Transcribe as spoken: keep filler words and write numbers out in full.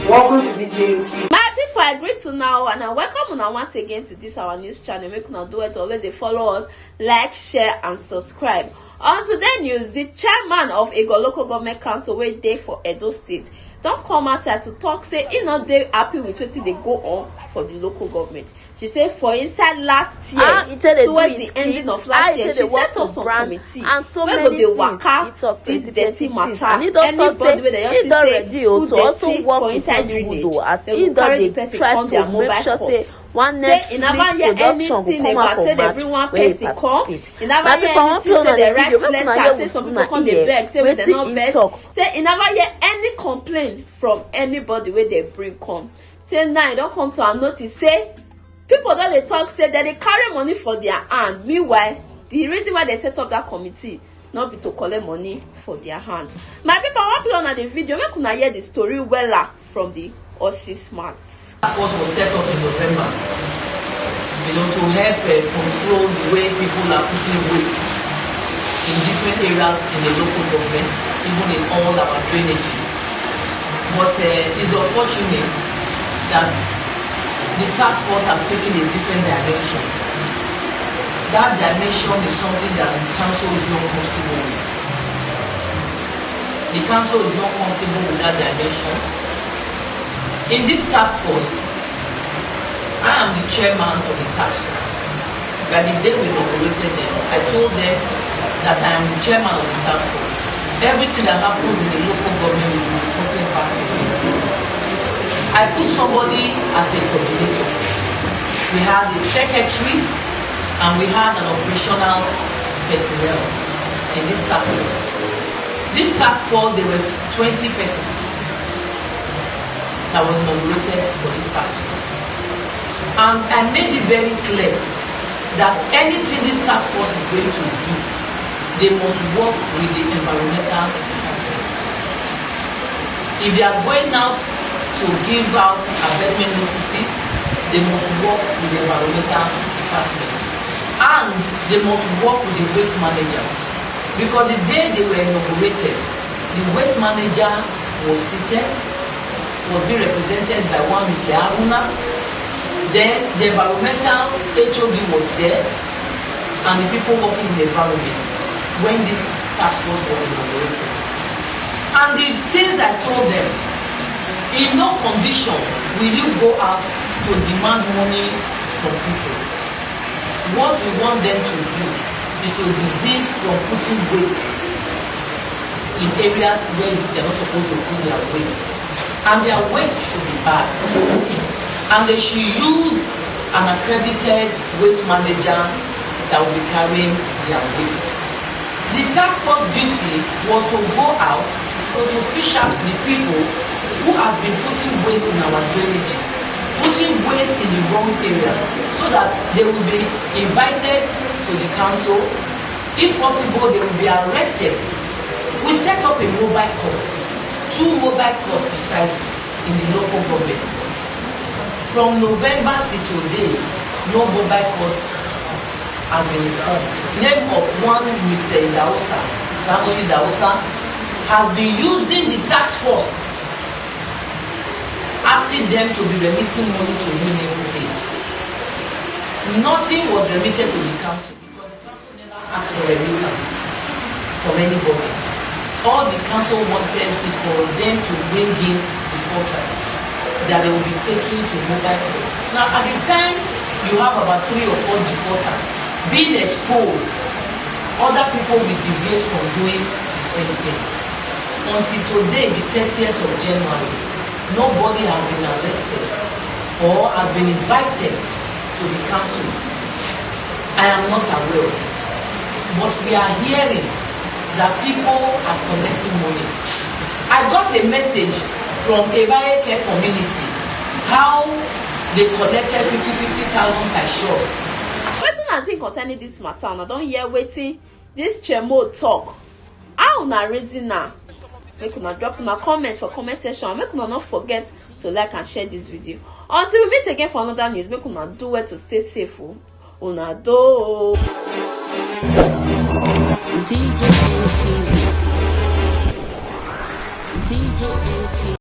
Welcome to the J M T. My people, I greet you now and I welcome you now once again to this our news channel. Make una do it always dey follow us, like, share and subscribe. On today news, the chairman of Ego Local Government Council wey dey for Edo State don come outside to talk say he no dey happy with wetin dey go on for the local government. She say for inside last year, ah, towards the ending of last year, she set up some committee wey go dey waka this dirty matter. Anybody wey dey just see say who dirty for inside drainage, dem go carry the person come their mobile court. Say e never hear anything about say dem bring one person come, e never hear anything say dem write letter say some people come dey beg say make dem no vex. Say e never hear any complaint from anybody wey dem bring come. Say now e don come to our notice say people don dey talk say dem dey carry money for their hand. Meanwhile, the reason why dem set up that committee no be to collect money for their hand. My people, I wan play una the video make una hear the story wella from the horse's mouth. Task force was set up in November, you know, to help uh, control the way people are putting waste in different areas in the local government, even in all our drainages. But uh, it's unfortunate that the task force has taken a different dimension. That dimension is something that the council is not comfortable with. The council is not comfortable with that dimension. In this task force, I am the chairman of the task force. By the day we inaugurated them, I told them that I am the chairman of the task force. Everything that happens in the local government will be reported back to me. I put somebody as a coordinator. We had a secretary and we had an operational personnel in this task force. This task force, there was twenty persons that was inaugurated for this task force. And I made it very clear that anything this task force is going to do, they must work with the environmental department. If they are going out to give out abatement notices, they must work with the environmental department. And they must work with the waste managers. Because the day they were inaugurated, the waste manager was seated, was being represented by one Mister Haruna. Then the environmental H O D was there, and the people working in the environment when this task force was inaugurated. And the things I told them, in no condition will you go out to demand money from people. What we want them to do is to desist from putting waste in areas where they're not supposed to put their waste. And their waste should be banned. And they should use an accredited waste manager that will be carrying their waste. The task force duty was to go out to, to fish out the people who have been putting waste in our drainages, putting waste in the wrong areas, so that they will be invited to the council. If possible, they will be arrested. We set up a mobile court, two mobile courts precisely in the local government. From November till today, no mobile court has been informed. Name of one Mister Idahosa, Samuel Idahosa, has been using the task force, asking them to be remitting money to him every day. Nothing was remitted to the council because the council never asked for remittance from anybody. All the council wanted is for them to bring in defaulters that they will be taking to mobile court. Now, at the time you have about three or four defaulters being exposed, other people will deviate from doing the same thing. Until today, the thirtieth of January, nobody has been arrested or has been invited to the council. I am not aware of it. But we are hearing that people are collecting money. I got a message from Ebaye Care community how they collected fifty fifty thousand per shot. Wetin una think concerning this matter? Una don hear wetin this Chemo talk? How una reason am? Make una drop una comment for comment section. Make una no forget to like and share this video. Until we meet again for another news, make una do well to stay safe o. Una do o. D J A K B. D J A K B.